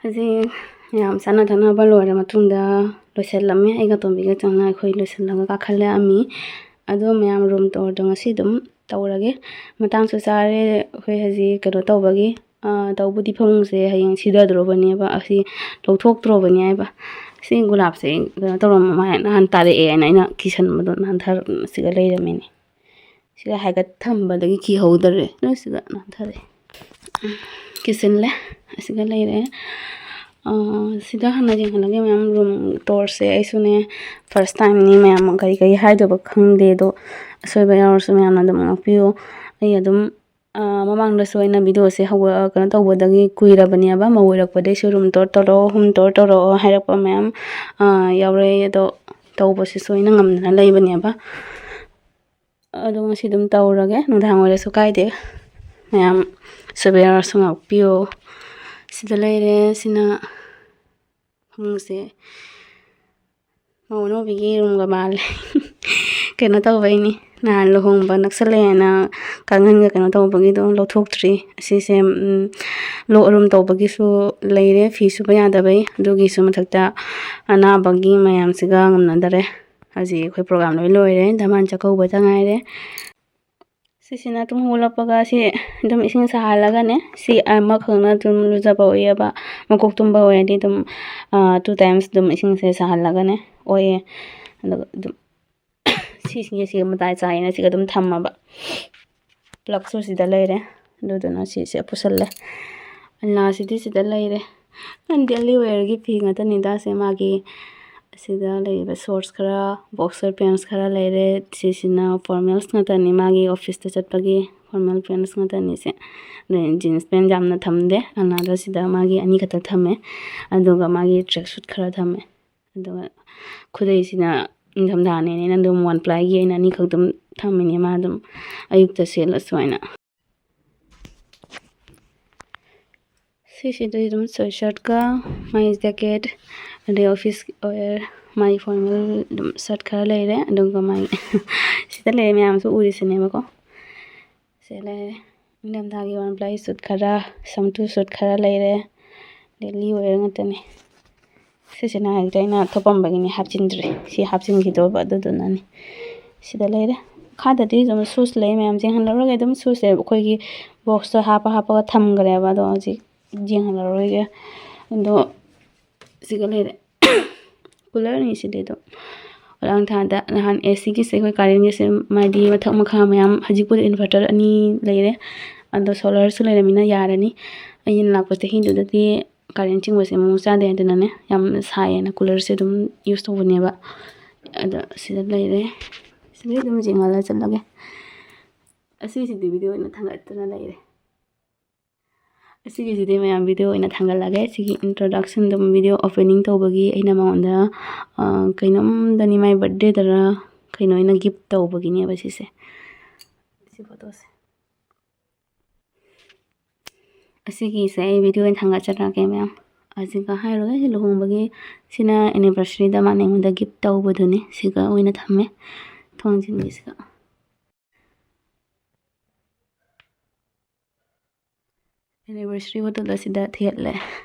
ꯍꯧꯖꯤꯛ ꯃꯌꯥꯝ ꯆꯥꯅ ꯊꯛꯅꯕ ꯂꯣꯏꯔ ꯃꯇꯨꯡꯗ ꯂꯣꯏꯁꯤꯜꯂꯝꯃꯦ꯫ ꯑꯩꯒ ꯇꯣꯝꯕꯤꯒ ꯆꯪꯅ ꯑꯩꯈꯣꯏ ꯂꯣꯏꯁꯤꯜꯂꯒ ꯀꯥꯈꯠꯂꯛꯑꯝꯃꯤ꯫ ꯑꯗꯣ ꯃꯌꯥꯝ room tourꯗꯣ ꯉꯁꯤ ꯑꯗꯨꯝ ꯇꯧꯔꯒꯦ꯫ ꯃꯇꯥꯡꯁꯨ ꯆꯥꯔꯦ ꯑꯩꯈꯣꯏ ꯍꯧꯖꯤꯛ ꯀꯩꯅꯣ ꯇꯧꯕꯒꯤ, ꯑ, ꯇꯧꯕꯨꯗꯤ ꯐꯃꯨꯡꯁꯦ ꯍꯌꯦꯡ ꯁꯤꯊꯗ꯭ꯔꯣꯕꯅꯦꯕ, ꯑꯁꯤ ꯂꯧꯊꯣꯛꯇ꯭ꯔꯣꯕꯅꯦ ꯍꯥꯏꯕ꯫ ꯁꯤ ꯒꯨꯂꯥꯞꯁꯦ ꯀꯩꯅꯣ ꯇꯧꯔꯝꯃ ꯃꯥꯜꯂꯦ, ꯅꯍꯥꯟ ꯇꯥꯔꯛꯑꯦ ꯍꯥꯏꯅ ꯑꯩꯅ ꯀꯤꯁꯟꯕꯗꯣ ꯅꯍꯥꯟ ꯊꯥꯔ-, ꯁꯤꯒ ꯂꯩꯔꯝꯃꯤꯅꯦ꯫ ꯁꯤꯒ ꯍꯥꯏꯒꯠ ꯊꯝꯕꯗꯒꯤ ꯀꯤꯍꯧꯗꯔꯦ꯫ ꯅꯣꯏ ꯁꯤꯒ ꯅꯥꯟꯊꯔꯦ꯫ ꯀꯤꯁꯤꯜꯂꯦ꯫ ꯑꯁꯤꯒ ꯂꯩꯔꯦ꯫ ꯑꯥ, ꯁꯤꯗ ꯍꯥꯟꯅ ꯌꯦꯡꯍꯜꯂꯒꯦ ꯃꯌꯥꯝ꯫ ꯔꯨꯝ ꯇꯣꯔꯁꯦ ꯑꯩꯁꯨꯅꯦ ꯐꯥꯔꯁ ꯇꯥꯏꯝꯅꯤ꯫ ꯃꯌꯥꯝ ꯀꯔꯤ ꯀꯔꯤ ꯍꯥꯏꯗꯣꯏꯕ ꯈꯪꯗꯦ꯫ ꯑꯗꯣ ꯑꯁꯣꯏꯕ ꯌꯥꯎꯔꯁꯨ ꯃꯌꯥꯝꯅ ꯑꯗꯨꯝ ꯉꯥꯛꯄꯤꯌꯨ꯫ ꯑꯩ ꯑꯗꯨꯝ, ꯑꯥ, ꯃꯃꯥꯡꯗꯁꯨ ꯑꯩꯅ ꯚꯤꯗꯤꯑꯣꯁꯦ ꯍꯧꯕ, ꯀꯩꯅꯣ ꯇꯧꯕꯗꯒꯤ ꯀꯨꯏꯔꯕꯅꯦꯕ꯫ ꯃꯧ ꯑꯣꯏꯔꯛꯄꯗꯒꯤꯁꯨ ꯔꯨꯝ ꯇꯣꯔ ꯇꯧꯔꯛꯑꯣ, ꯍꯣꯝ ꯇꯣꯔ ꯇꯧꯔꯛꯑꯣ ꯍꯥꯏꯔꯛꯄ ꯃꯌꯥꯝ, ꯑꯥ, ꯌꯥꯎꯔꯛꯑꯦ꯫ ꯑꯗꯣ ꯇꯧꯕꯁꯤꯁꯨ ꯑꯩꯅ ꯉꯝꯗꯅ ꯂꯩꯕꯅꯦꯕ꯫ ꯑꯗꯣ ꯉꯁꯤ ꯑꯗꯨꯝ ꯇꯧꯔꯒꯦ꯫ ꯅꯨꯡꯗꯥꯡ ꯑꯣꯏꯔꯁꯨ ꯀꯥꯏꯗꯦ꯫ ꯃꯌꯥꯝ ꯑꯁꯣꯏꯕ ꯌꯥꯎꯔꯁꯨ ꯉꯥꯛꯄꯤꯌꯣ꯫ ꯁꯤꯗ ꯂꯩꯔꯦ꯫ ꯁꯤꯅ ꯐꯃꯨꯡꯁꯦ꯫ ꯃꯧ ꯑꯅꯧꯕꯤꯒꯤ ꯔꯨꯝꯒ ꯃꯥꯜꯂꯦ꯫ ꯀꯩꯅꯣ ꯇꯧꯕꯩꯅꯤ, ꯅꯍꯥꯟ ꯂꯨꯍꯣꯡꯕ ꯅꯛꯁꯜꯂꯛꯑꯦꯅ ꯀꯥꯡꯈꯟꯒ ꯀꯩꯅꯣ ꯇꯧꯕꯒꯤꯗꯣ ꯂꯧꯊꯣꯛꯇ꯭ꯔꯤ꯫ ꯑꯁꯤꯁꯦ, ꯎꯝ, ꯂꯣꯛ ꯑꯔꯨꯝ ꯇꯧꯕꯒꯤꯁꯨ ꯂꯩꯔꯦ, ꯐꯤ ꯁꯨꯕ ꯌꯥꯗꯕꯩ꯫ ꯑꯗꯨꯒꯤꯁꯨ ꯃꯊꯛꯇ ꯑꯅꯥꯕꯒꯤ ꯃꯌꯥꯝꯁꯤꯒ ꯉꯝꯅꯗꯔꯦ꯫ ꯍꯧꯖꯤꯛ ꯑꯩꯈꯣꯏ ꯄ꯭ꯔꯣꯒ꯭ꯔꯥꯝ ꯂꯣꯏ ꯂꯣꯏꯔꯦ, ꯙꯃꯥꯟ ꯆꯥꯛꯀꯧꯕꯇ ꯉꯥꯏꯔꯦ꯫ ꯁꯤꯁꯤꯅ ꯑꯗꯨꯝ ꯍꯧꯒꯠꯂꯛꯄꯒ ꯁꯤ ꯑꯗꯨꯝ ꯏꯁꯤꯡ ꯁꯥꯍꯜꯂꯒꯅꯦ, ꯁꯤ ꯑꯃꯈꯛꯅ ꯑꯗꯨꯝ ꯂꯨꯖꯕ ꯑꯣꯏꯌꯦꯕ꯫ ꯃꯀꯣꯛ ꯇꯨꯝꯕ ꯑꯣꯏꯔꯗꯤ ꯑꯗꯨꯝ, ꯑꯥ, two times ꯑꯗꯨꯝ ꯏꯁꯤꯡꯁꯦ ꯁꯥꯍꯜꯂꯒꯅꯦ ꯑꯣꯏꯌꯦ꯫ ꯑꯗꯨꯒ ꯑꯗꯨꯝ ꯁꯤꯁꯤꯡꯁꯦ ꯁꯤꯒ ꯃꯇꯥꯏ ꯆꯥꯏꯅ ꯁꯤꯒ ꯑꯗꯨꯝ ꯊꯝꯃꯕ꯫ ꯄ꯭ꯂꯛꯁꯨ ꯁꯤꯗ ꯂꯩꯔꯦ꯫ ꯑꯗꯨꯗꯨꯅ ꯁꯤꯁꯦ ꯄꯨꯁꯜꯂꯦ꯫ ꯑꯂꯥꯁꯤꯗꯤ ꯁꯤꯗ ꯂꯩꯔꯦ꯫ ꯗꯦꯂꯤ ꯋꯦꯌꯔꯒꯤ ꯐꯤ ꯉꯥꯛꯇꯅꯤꯗ꯫ ꯁꯦ ꯃꯥꯒꯤ ꯑꯁꯤꯗ ꯂꯩꯔꯤꯕ ꯁꯣꯔꯠꯁ ꯈꯔ, ꯕꯣꯛꯁꯔ ꯄꯦꯟꯁ ꯈꯔ ꯂꯩꯔꯦ꯫ ꯁꯤꯁꯤꯅ ꯐꯣꯔꯃꯦꯜꯁ ꯉꯥꯛꯇꯅꯤ, ꯃꯥꯒꯤ ꯑꯣꯐꯤꯁꯇ ꯆꯠꯄꯒꯤ ꯐꯣꯔꯃꯦꯜ ꯄꯦꯟꯁ ꯉꯥꯛꯇꯅꯤ ꯁꯦ꯫ ꯑꯗꯩ ꯖꯤꯟꯁ ꯄꯦꯟ ꯌꯥꯝꯅ ꯊꯝꯗꯦ꯫ ꯑꯂꯥꯗ ꯁꯤꯗ ꯃꯥꯒꯤ ꯑꯅꯤꯈꯛꯇ ꯊꯝꯃꯦ꯫ ꯑꯗꯨꯒ ꯃꯥꯒꯤ ꯇ꯭ꯔꯦꯛ ꯁꯨꯠ ꯈꯔ ꯊꯝꯃꯦ꯫ ꯑꯗꯨꯒ ꯈꯨꯗꯩꯁꯤꯅ ꯅꯤꯡꯊꯝꯊꯥꯅꯦꯅ ꯑꯩꯅ ꯑꯗꯨꯝ ꯋꯥꯟ ꯄ꯭ꯂꯥꯏꯒꯤ ꯑꯩꯅ ꯑꯅꯤꯈꯛ ꯑꯗꯨꯝ ꯊꯝꯃꯤꯅꯦ꯫ ꯃꯥ ꯑꯗꯨꯝ ꯑꯌꯨꯛꯇ ꯁꯦꯠꯂꯁꯨ ꯍꯥꯏꯅ꯫ ꯁꯤꯁꯤꯗꯤ ꯑꯗꯨꯝ ꯁ꯭ꯋꯦꯠ ꯁꯔꯠꯀ ꯃꯥꯒꯤ ꯖꯦꯀꯦꯠ, ꯑꯗꯩ ꯑꯣꯐꯤꯁ ꯋꯦꯌꯔ, ꯃꯥꯒꯤ ꯐꯣꯔꯃꯦꯜ ꯑꯗꯨꯝ ꯁꯔꯠ ꯈꯔ ꯂꯩꯔꯦ꯫ ꯑꯗꯨꯒ ꯃꯥꯒꯤ ꯁꯤꯗ ꯂꯩꯔꯦ ꯃꯌꯥꯝꯁꯨ ꯎꯔꯤꯁꯤꯅꯦꯕꯀꯣ꯫ ꯁꯤ ꯂꯩꯔꯦ꯫ ꯏꯪꯊꯝꯊꯥꯒꯤ ꯋꯥꯟ ꯄ꯭ꯂꯥꯏ ꯁꯨꯠ ꯈꯔ, ꯁꯝꯇꯨ ꯁꯨꯠ ꯈꯔ ꯂꯩꯔꯦ꯫ ꯗꯦꯂꯤ ꯋꯦꯌꯔ ꯉꯥꯛꯇꯅꯦ꯫ ꯁꯤꯁꯤꯅ ꯍꯧꯖꯤꯛ ꯑꯩꯅ ꯊꯣꯛꯄꯝꯕꯒꯤꯅꯤ ꯍꯥꯞꯆꯤꯟꯗ꯭ꯔꯤ꯫ ꯁꯤ ꯍꯥꯞꯆꯤꯟꯈꯤꯗꯧꯕ ꯑꯗꯨꯗꯨꯅꯅꯤ꯫ ꯁꯤꯗ ꯂꯩꯔꯦ꯫ ꯃꯈꯥꯗꯗꯤ ꯑꯗꯨꯝ ꯁꯨꯁ ꯂꯩ ꯃꯌꯥꯝ꯫ ꯌꯦꯡꯍꯜꯂꯔꯣꯏꯒꯦ꯫ ꯑꯗꯨꯝ ꯁꯨꯁꯁꯦ ꯑꯩꯈꯣꯏꯒꯤ ꯕꯣꯛꯁꯇ ꯍꯥꯞꯄ ꯍꯥꯞꯄꯒ ꯊꯝꯈ꯭ꯔꯦꯕ꯫ ꯑꯗꯣ ꯍꯧꯖꯤꯛ ꯌꯦꯡꯍꯜꯂꯔꯣꯏꯒꯦ꯫ ꯑꯗꯣ ꯁꯤꯒ ꯂꯩꯔꯦ꯫ ꯀꯨꯂꯔ ꯑꯅꯤꯁꯤꯗꯤ ꯑꯗꯨꯝ ꯈꯣꯏꯔꯥꯡ ꯊꯥꯗ ꯅꯍꯥꯟ ꯑꯦ ꯁꯤꯒꯤꯁꯦ, ꯑꯩꯈꯣꯏ ꯀꯥꯔꯦꯟꯒꯤꯁꯦ, ꯃꯥꯗꯤ ꯃꯊꯛ ꯃꯈꯥ ꯃꯌꯥꯝ, ꯍꯧꯖꯤꯛꯄꯨꯗꯤ inverter ꯑꯅꯤ ꯂꯩꯔꯦ, ꯑꯗꯣ solarꯁꯨ ꯂꯩꯔꯃꯤꯅ ꯌꯥꯔꯅꯤ꯫ ꯑꯩꯅ ꯂꯥꯛꯄ ꯆꯍꯤꯗꯨꯗꯗꯤ ꯀꯥꯔꯦꯟ ꯆꯤꯡꯕꯁꯦ ꯃꯑꯣꯡ ꯆꯥꯗꯦ ꯍꯥꯏꯗꯅꯅꯦ, ꯌꯥꯝ ꯁꯥꯏꯌꯦꯅ coolerꯁꯦ ꯑꯗꯨꯝ use ꯇꯧꯕꯅꯦꯕ꯫ ꯑꯗꯣ ꯁꯤꯗ ꯂꯩꯔꯦ, ꯁꯤꯗꯩ ꯑꯗꯨꯝ ꯆꯤꯡꯍꯜꯂ ꯆꯠꯂꯒꯦ꯫ ꯑꯁꯤꯁꯤꯗꯤ video ꯑꯣꯏꯅ ꯊꯥꯡꯒꯠꯇꯅ ꯂꯩꯔꯦ꯫ ꯑꯁꯤꯒꯤꯁꯤꯗꯤ ꯃꯌꯥꯝ video ꯑꯣꯏꯅ ꯊꯥꯡꯒꯠꯂꯒꯦ꯫ ꯁꯤꯒꯤ introduction ꯑꯗꯨꯝ video opening ꯇꯧꯕꯒꯤ ꯑꯩꯅ ꯃꯉꯣꯟꯗ, ꯑ, ꯀꯩꯅꯣꯝꯗꯅꯤ, ꯃꯥꯏ birthdayꯗꯔ ꯀꯩꯅꯣ ꯑꯩꯅ gift ꯇꯧꯕꯒꯤꯅꯦꯕ ꯁꯤꯁꯦ꯫ ꯁꯤ photoꯁꯦ꯫ ꯑꯁꯤꯒꯤꯁꯦ ꯑꯩ video ꯑꯣꯏꯅ ꯊꯥꯡꯒꯠꯆꯔꯛꯑꯒꯦ ꯃꯌꯥꯝ꯫ ꯑꯁꯤꯒ ꯍꯥꯏꯔꯨꯔꯒ ꯁꯤ ꯂꯨꯍꯣꯡꯕꯒꯤ, ꯁꯤꯅ anniversaryꯗ ꯃꯥꯅ ꯑꯩꯉꯣꯟꯗ gift ꯇꯧꯕꯗꯨꯅꯤ꯫ ꯁꯤꯒ ꯑꯣꯏꯅ ꯊꯝꯃꯦ ꯊꯣꯡꯖꯤꯟꯒꯤꯁꯤꯒ꯫ Anniversary photoꯗ ꯁꯤꯗ ꯊꯦꯠꯂꯦ꯫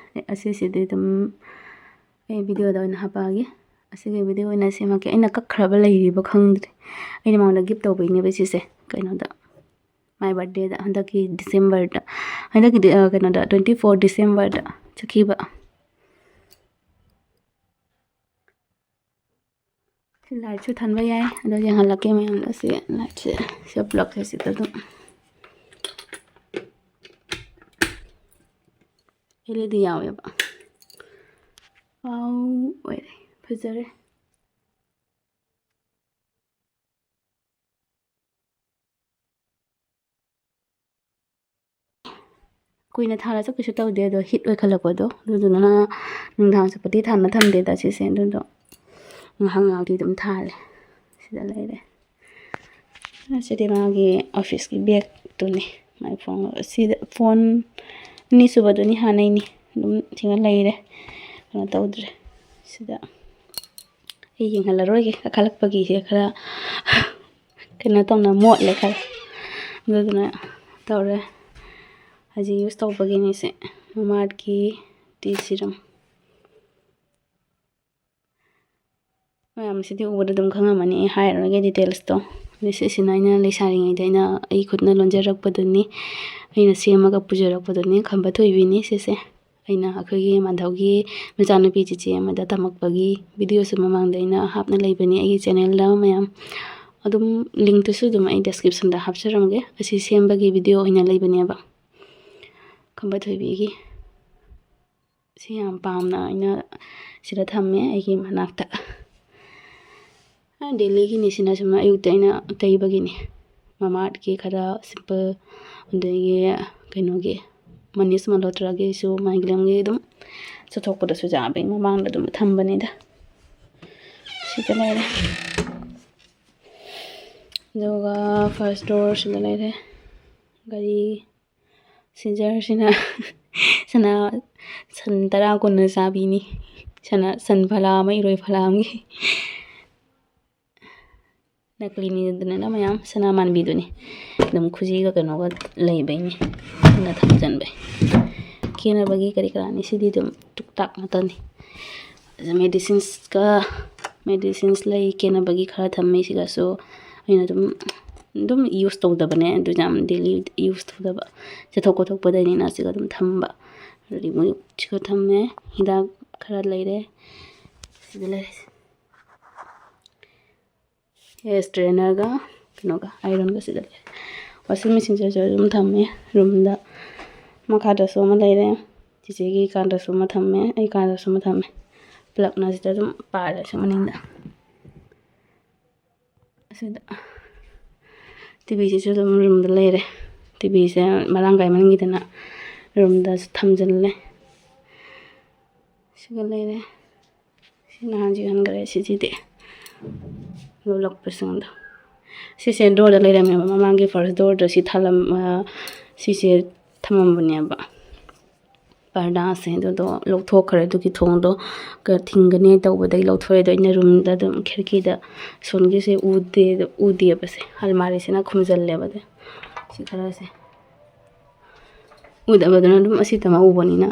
ꯑꯁꯤꯁꯤꯗꯤ ꯑꯗꯨꯝ ꯑꯩ videoꯗ ꯑꯣꯏꯅ ꯍꯥꯞꯄꯛꯑꯒꯦ꯫ ꯑꯁꯤꯒꯤ video ꯑꯣꯏꯅ ꯁꯦꯝꯃꯛꯀꯦ꯫ ꯑꯩꯅ ꯀꯛꯈ꯭ꯔꯕ ꯂꯩꯔꯤꯕ ꯈꯪꯗ꯭ꯔꯦ꯫ ꯑꯩꯅ ꯃꯉꯣꯟꯗ gift ꯇꯧꯕꯩꯅꯦꯕ ꯁꯤꯁꯦ, ꯀꯩꯅꯣꯗ, my birthdayꯗ, ꯍꯟꯗꯛꯀꯤ Decemberꯗ, ꯍꯟꯗꯛꯀꯤ ꯗꯤ-, ꯑ, ꯀꯩꯅꯣꯗ, twenty four Decemberꯗ ꯆꯠꯈꯤꯕ꯫ ꯁꯤ lightꯁꯨ ꯊꯥꯟꯕ ꯌꯥꯏ꯫ ꯑꯗꯣ ꯌꯦꯡꯍꯜꯂꯛꯀꯦ ꯃꯌꯥꯝꯗ꯫ ꯁꯤ lightꯁꯦ, ꯁꯤ plugꯁꯦ ꯁꯤꯗ ꯑꯗꯨꯝ LED ꯌꯥꯎꯋꯦꯕ꯫ Wow ꯑꯣꯏꯔꯦ꯫ ꯐꯖꯔꯦ꯫ ꯀꯨꯏꯅ ꯊꯥꯜꯂꯁꯨ ꯀꯩꯁꯨ ꯇꯧꯗꯦ, ꯑꯗꯣ heat ꯑꯣꯏꯈꯠꯂꯛꯄꯗꯣ, ꯑꯗꯨꯗꯨꯅ ꯅꯨꯡꯗꯥꯡ ꯆꯨꯞꯄꯗꯤ ꯊꯥꯟꯕ ꯊꯝꯗꯦꯗ ꯁꯤꯁꯦ, ꯑꯗꯨꯗꯣ ꯉꯥꯏꯍꯥꯛ ꯉꯥꯏꯍꯥꯛꯇꯤ ꯑꯗꯨꯝ ꯊꯥꯜꯂꯦ꯫ ꯁꯤꯗ ꯂꯩꯔꯦ꯫ ꯑꯁꯤꯗꯤ ꯃꯥꯒꯤ officeꯀꯤ bagꯇꯨꯅꯤ꯫ ꯃꯥꯏ phone, ꯁꯤꯗ phone ꯑꯅꯤꯁꯨꯕꯗꯨꯅꯤ, ꯍꯥꯟꯅꯩꯅꯤ꯫ ꯑꯗꯨꯝ ꯁꯤꯒ ꯂꯩꯔꯦ, ꯀꯩꯅꯣ ꯇꯧꯗ꯭ꯔꯦ꯫ ꯁꯤꯗ ꯑꯩ ꯌꯦꯡꯍꯜꯂꯔꯣꯏꯒꯦ, ꯀꯥꯈꯠꯂꯛꯄꯒꯤꯁꯦ ꯈꯔ ꯀꯩꯅꯣ ꯇꯧꯅ ꯃꯣꯠꯂꯦ ꯈꯔ, ꯑꯗꯨꯗꯨꯅ ꯇꯧꯔꯦ꯫ ꯍꯧꯖꯤꯛ use ꯇꯧꯕꯒꯤꯅꯤ ꯁꯦ, Mamaearthꯀꯤ tea serum꯫ ꯃꯌꯥꯝꯁꯤꯗꯤ ꯎꯕꯗ ꯑꯗꯨꯝ ꯈꯪꯉꯝꯃꯅꯤ, ꯑꯩ ꯍꯥꯏꯔꯔꯣꯏꯒꯦ detailsꯇꯣ꯫ ꯑꯗꯩ ꯁꯤꯁꯤꯅ ꯑꯩꯅ ꯂꯩꯁꯥꯔꯤꯉꯩꯗ ꯑꯩꯅ, ꯑꯩ ꯈꯨꯠꯅ ꯂꯣꯟꯖꯔꯛꯄꯗꯨꯅꯤ, ꯑꯩꯅ ꯁꯦꯝꯃꯒ ꯄꯨꯖꯔꯛꯄꯗꯨꯅꯤ, ꯈꯝꯕ ꯊꯣꯏꯕꯤꯅꯤ ꯁꯤꯁꯦ꯫ ꯑꯩꯅ ꯑꯩꯈꯣꯏꯒꯤ ꯃꯥꯙꯕꯒꯤ ꯃꯆꯥꯅꯨꯄꯤ ꯆꯤꯆꯦ ꯑꯃꯗ ꯇꯝꯃꯛꯄꯒꯤ videoꯁꯨ ꯃꯃꯥꯡꯗ ꯑꯩꯅ ꯍꯥꯞꯅ ꯂꯩꯕꯅꯤ ꯑꯩꯒꯤ channelꯗ ꯃꯌꯥꯝ꯫ ꯑꯗꯨꯝ linkꯇꯨꯁꯨ ꯑꯗꯨꯝ ꯑꯩ descriptionꯗ ꯍꯥꯞꯆꯔꯝꯒꯦ꯫ ꯑꯁꯤ ꯁꯦꯝꯕꯒꯤ video ꯑꯣꯏꯅ ꯂꯩꯕꯅꯦꯕ, ꯈꯝꯕ ꯊꯣꯏꯕꯤꯒꯤ꯫ ꯁꯤ ꯌꯥꯝ ꯄꯥꯝꯅ ꯑꯩꯅ ꯁꯤꯗ ꯊꯝꯃꯦ ꯑꯩꯒꯤ ꯃꯅꯥꯛꯇ꯫ ꯗꯦꯂꯤꯒꯤꯅꯤ ꯁꯤꯅ, ꯁꯨꯝ ꯑꯌꯨꯛꯇ ꯑꯩꯅ ꯇꯩꯕꯒꯤꯅꯤ꯫ ꯃꯃꯥꯑꯥꯔꯠꯀꯤ ꯈꯔ simple, ꯑꯗꯒꯤ ꯀꯩꯅꯣꯒꯤ Manis Malhotraꯒꯤꯁꯨ ꯃꯥꯏꯒ꯭ꯂꯦꯝꯒꯤ ꯑꯗꯨꯝ ꯆꯠꯊꯣꯛꯄꯗꯁꯨ ꯌꯥꯕꯒꯤ ꯃꯃꯥꯡꯗ ꯑꯗꯨꯝ ꯊꯝꯕꯅꯤꯗ꯫ ꯁꯤꯗ ꯂꯩꯔꯦ꯫ ꯑꯗꯨꯒ first drawerꯁꯤꯗ ꯂꯩꯔꯦ꯫ ꯒꯥꯔꯤ ꯁꯤꯖꯔꯁꯤꯅ ꯁꯅꯥ ꯁꯟ ꯇꯔꯥ ꯀꯨꯟꯅ ꯆꯥꯕꯤꯅꯤ꯫ ꯁꯅꯥ ꯁꯟ ꯐꯂꯥ ꯑꯃ, ꯏꯔꯣꯏ ꯐꯂꯥ ꯑꯃꯒꯤ꯫ ꯅꯀꯂꯤꯅꯤꯗꯅ ꯃꯌꯥꯝ ꯁꯅꯥ ꯃꯥꯟꯕꯤꯗꯨꯅꯤ꯫ ꯑꯗꯨꯝ ꯈꯨꯖꯤꯒ ꯀꯩꯅꯣꯒ ꯂꯩꯕꯩꯅꯤ꯫ ꯁꯅꯥ ꯊꯝꯖꯟꯕꯩ꯫ ꯀꯦꯅꯕꯒꯤ ꯀꯔꯤ ꯀꯔꯥꯅꯤ꯫ ꯁꯤꯗꯤ ꯑꯗꯨꯝ ꯇꯨꯛ ꯇꯥꯛ ꯉꯥꯛꯇꯅꯤ꯫ ꯑꯗꯨ medicinesꯀ, medicines ꯂꯩ, ꯀꯦꯅꯕꯒꯤ ꯈꯔ ꯊꯝꯃꯤ꯫ ꯁꯤꯒꯁꯨ ꯑꯩꯅ ꯑꯗꯨꯝ, ꯑꯗꯨꯝ use ꯇꯧꯗꯕꯅꯦ꯫ ꯑꯗꯨ ꯌꯥꯝ daily use ꯇꯧꯗꯕ꯫ ꯆꯠꯊꯣꯛ ꯈꯣꯠꯊꯣꯛꯄꯗꯅꯤꯅ ꯁꯤꯒ ꯑꯗꯨꯝ ꯊꯝꯕ꯫ ꯑꯗꯨꯗꯒꯤ ꯃꯣꯏ ꯁꯤꯒ ꯊꯝꯃꯦ꯫ ꯍꯤꯗꯥꯛ ꯈꯔ ꯂꯩꯔꯦ꯫ ꯁꯤꯗ ꯂꯩꯔꯦ꯫ Hair straighterꯒ ꯀꯩꯅꯣꯒ, ironꯒ ꯁꯤꯗ ꯂꯩꯔꯦ꯫ Washing machineꯁꯤꯁꯨ ꯑꯗꯨꯝ ꯊꯝꯃꯦ roomꯗ꯫ ꯃꯈꯥꯗꯁꯨ ꯑꯃ ꯂꯩꯔꯦ꯫ ꯆꯤꯆꯦꯒꯤ ꯀꯥꯗꯁꯨ ꯑꯃ ꯊꯝꯃꯦ, ꯑꯩ ꯀꯥꯗꯁꯨ ꯑꯃ ꯊꯝꯃꯦ꯫ ꯄꯨꯂꯞꯅ ꯁꯤꯗ ꯑꯗꯨꯝ ꯄꯥꯔꯦ ꯁꯤ ꯃꯅꯤꯡꯗ꯫ ꯑꯁꯤꯗ TVꯁꯤꯁꯨ ꯑꯗꯨꯝ roomꯗ ꯂꯩꯔꯦ꯫ TVꯁꯦ ꯃꯔꯥꯡ ꯀꯥꯏꯃꯟꯈꯤꯗꯅ roomꯗꯁꯨ ꯊꯝꯖꯤꯜꯂꯦ꯫ ꯁꯤꯒ ꯂꯩꯔꯦ꯫ ꯁꯤ ꯅꯍꯥꯟ ꯌꯣꯟꯈ꯭ꯔꯦ꯫ ꯁꯤꯁꯤꯗꯤ ꯂꯣꯜꯂꯛꯄꯁꯤꯡꯗꯣ꯫ ꯁꯤꯁꯦ drawerꯗ ꯂꯩꯔꯝꯃꯦꯕ꯫ ꯃꯃꯥꯡꯒꯤ first drawerꯗ ꯁꯤ ꯊꯥꯂꯝ-, ꯑ, ꯁꯤꯁꯦ ꯊꯝꯃꯝꯕꯅꯦꯕ꯫ ꯄꯔꯗꯥꯁꯦ ꯑꯗꯨꯗꯣ ꯂꯧꯊꯣꯛꯈ꯭ꯔꯦ꯫ ꯑꯗꯨꯒꯤ ꯊꯣꯡꯗꯣ ꯀ-, ꯊꯤꯡꯒꯅꯤ ꯇꯧꯕꯗꯒꯤ ꯂꯧꯊꯣꯛꯑꯦ꯫ ꯑꯗꯣ ꯑꯩꯅ roomꯗ ꯑꯗꯨꯝ ꯈꯤꯔꯀꯤꯗ ꯁꯣꯝꯒꯤꯁꯦ ꯎꯗꯦ, ꯎꯗꯦꯕꯁꯦ꯫ ꯑꯜꯃꯥꯔꯤꯁꯤꯅ ꯈꯨꯝꯖꯜꯂꯦꯕ꯫ ꯑꯗ ꯁꯤ ꯈꯔꯁꯦ ꯎꯗꯕꯗꯨꯅ ꯑꯗꯨꯝ ꯑꯁꯤꯇꯃꯛ ꯎꯕꯅꯤꯅ